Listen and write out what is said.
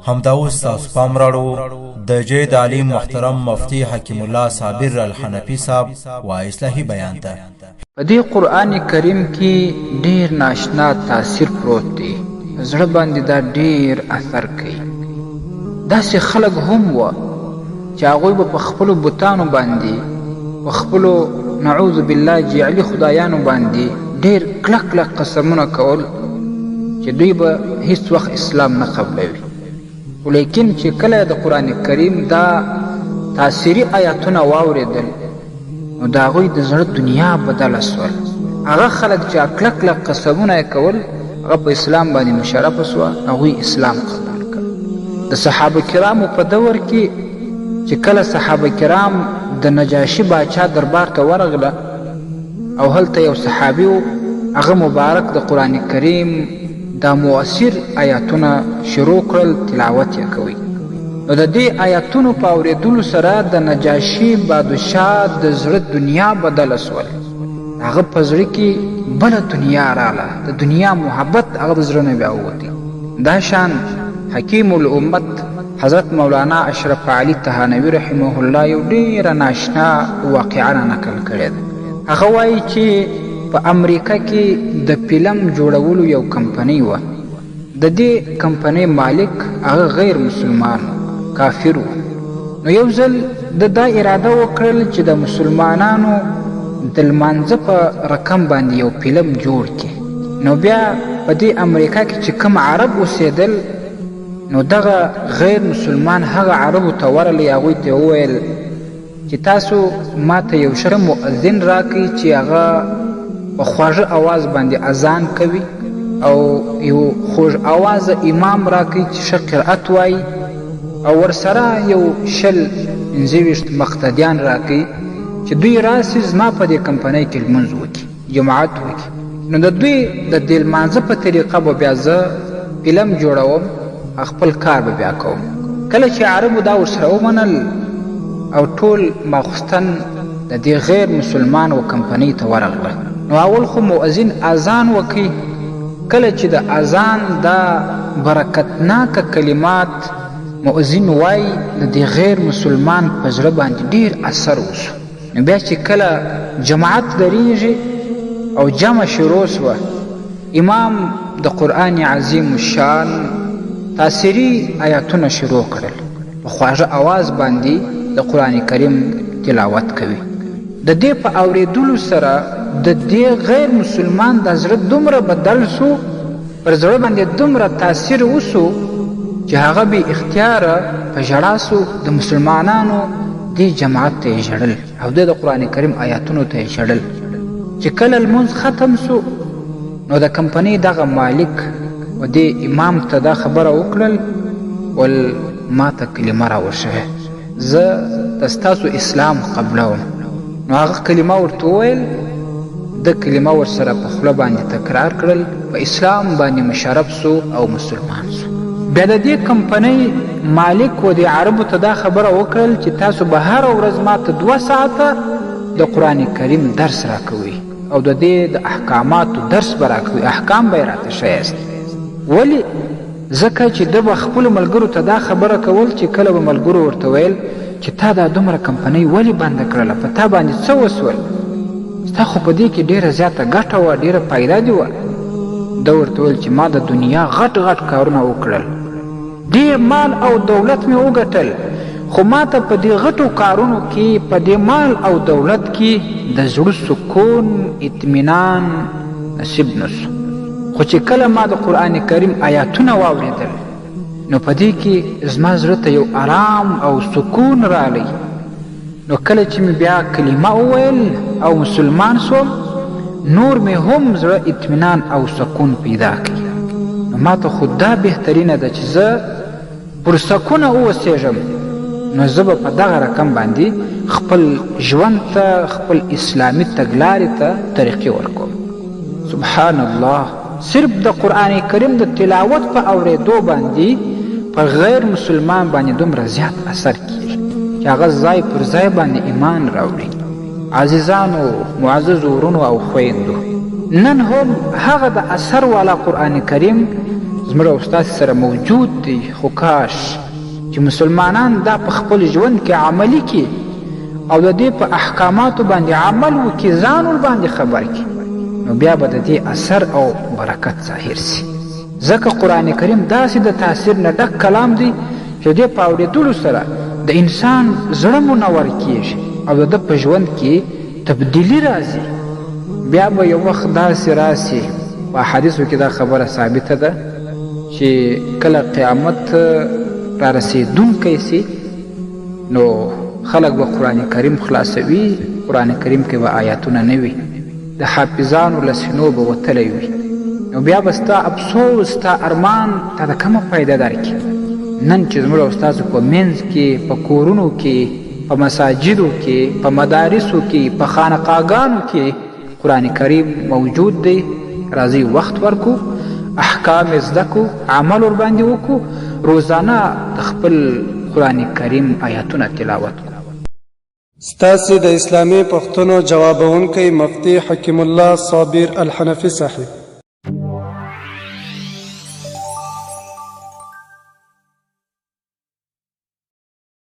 همدا اوس ستاسو پام راړو د جید عالي محترم مفتي حکیم الله صابر الحنفي صاحب و اصلاحي بیان ته. په دې قرآن کریم کې ډېر ناشنا تاثیر پروت دی، په زړه باندې دا ډېر اثر کوي. داسې خلک هم وه چې هغوی به په خپلو بتانو باندې، په خپلو نعوذ بالله جعلي خدایانو باندې ډېر کلک کلک قسمونه کول چې دوی به هیڅ وخت اسلام نه قبلوي. خو لیکن چې کله د قرآن کریم دا تاثیري آیاتونه واورېدل نو د هغوی د زړه دنیا بدله سول. هغه خلک چې کلک کلک قسمونه یې کول هغه په اسلام باندې مشرفه سوه، هغوی اسلام قبول کړ. د صحابه کرامو په دور کې چې کله صحابه کرام د نجاشي باچا دربار ته ورغله او هلته یو صحابي و، هغه مبارک د قرآن کریم دا مؤثر آیاتونه شروع کړل، تلاوت یې کوي. نو د دې آیاتونو په اورېدلو سره د نجاشي بادشاه د زړه دنیا بدله سول. د هغه په زړه کې بله دنیا راله، د دنیا محبت د هغه د زړه نه بیا ووتی. دا شان حکیم الامت حضرت مولانا اشرف علي تهانوي رحمه الله یو ډېره ناشنا واقعه را نقل کړې ده. هغه وایي چې په امریکا کې د فلم جوړولو یو کمپنۍ وه. د دې کمپنۍ مالک هغه غیر مسلمان و، کافر و. نو یو ځل ده دا اراده وکړل چې د مسلمانانو د لمانځه په رقم باندې یو فلم جوړ کړي. نو بیا په دې امریکا کې چې کوم عرب اوسېدل نو دغه غیر مسلمان هغه عربو ته ورغلی، هغوی ته یې وویل چې تاسو ما ته یو ښه مؤذن راکړئ چې هغه په خواږه اواز باندې اذان کوي او یو خوږ اوازه امام راکړئ چې ښه قرأت وایي او ورسره یو 20 25 مقتدیان راکړئ چې دوی راسي زما په دې کمپنۍ کې لمونځ وکړي، جماعت وکړي. نو د دوی د دې لمانځه په طریقه به بیا زه فلم جوړوم او خپل کار به بیا کوم. کله چې عربو دا ورسره ومنل او ټول ماخوستن د دې غیر مسلمان و کمپنۍ ته ورغله، نو اول خو مؤذن اذان وکړي. کله چې د اذان دا برکتناکه کلمات مؤذن وایي، د دې غیر مسلمان په زړه باندې ډیر اثر وسو. نو بیا چې کله جماعت درېږي او جمع شروع سوه، امام د قرآن عظیم الشان تاثیري آیاتونه شروع کړل، په خواږه اواز باندې د قرآن کریم تلاوت کوي. د دې په اورېدلو سره د دې غیر مسلمان د زړه دومره بدل سو، پر زړه باندې دومره تاثیر وسو چې هغه بې اختیاره په ژړا سو. د مسلمانانو دې جماعت ته یې ژړل او د قرآن کریم آیاتونو ته یې ژړل. چې کله لمونځ ختم سو نو د کمپنۍ دغه مالک و دې امام ته دا خبره وکړل، ول ما ته کلمه راوښیه، زه د ستاسو اسلام قبلوم. نو هغه کلمه ورته وویل، ده کلمه ورسره په خوله باندې تکرار کړل، په اسلام باندې مشرف سو او مسلمان سو. بیا د دې کمپنۍ مالک و دې عربو ته دا خبره وکړل چې تاسو به هره ورځ ما ته 2 ساعته د قرآن کریم درس راکوئ او د دې د احکاماتو درس به راکوئ، احکام به یې راته ښیاست. ولې؟ ځکه چې ده به خپلو ملګرو ته دا خبره کول چې کله به ملګرو ورته ویل چې تا دا دومره کمپنۍ ولې بنده کړله، په تا باندې څه وسول، ستا خو په دې کې ډېره زیاته ګټه وه، ډېره فایده دې وه. ده ورته ویل چې ما د دنیا غټ غټ کارونه وکړل، ډېر مال او دولت مې وګټل، خو ما ته په دې غټو کارونو کې، په دې مال او دولت کې د زړه سکون، اطمینان نصیب نه سو. خو چې کله ما د قرآن کریم آیاتونه واورېدل نو په دې کې زما زړه ته یو آرام او سکون راغی. نو کله چې مې بیا کلمه وویل او مسلمان سوم، نور مې هم زړه اطمینان او سکون پیدا کړي. نو ما ته خو دا بهترینه ده چې زه پرسکونه اوسېږم، نو زه به په دغه رقم باندې خپل ژوند ته، خپل اسلامي تګلارې ته ترقي ورکوم. سبحان الله، صرف د قرآن کریم د تلاوت په اورېدو باندې په غیر مسلمان باندې دومره زیات اثر کیږي چې هغه ځای پر ځای باندې ایمان راوړي. عزیزانو، معززو ورونو او خویندو، نن هم هغه د اثر والا قرآن کریم زموږ او ستاسې سره موجود دی، خو کاش چې مسلمانان دا په خپل ژوند کې عملي کړي او د دې په احکاماتو باندې عمل وکړي، ځان ورباندې خبر کړي، نو بیا به د دې اثر او برکت ظاهر سي. ځکه قرآن کریم داسې د تاثیر نه ډک کلام دی چې د دې په اورېدلو سره د انسان زړه منور کېږي او د ده په ژوند کې تبدیلي راځي. بیا به یو وخت داسې راسي، په احادیثو کې دا خبره ثابته ده چې کله قیامت را رسېدونکی سي نو خلک به قرآن کریم خلاصوي، قرآن کریم کې به آیاتونه نه وي، د حافظانو له سینو به وتلی وي، نو بیا به ستا افسوس، ستا ارمان تا ته کومه فایده درکړي؟ نن چې زموږ او ستاسو په منځ کې، په کورونو کې، په مساجدو کې، په مدارسو کې، په خانقاهګانو کې قرآن کریم موجود دی، راځئ وخت ورکو، احکام یې زده کو، عمل ورباندې وکړو، روزانه د خپل قرآن کریم آیاتونه تلاوت کړو. ستاسې د اسلامي پوښتنو جوابوونکی مفتي حکیم الله صابر الحنفي صاحب.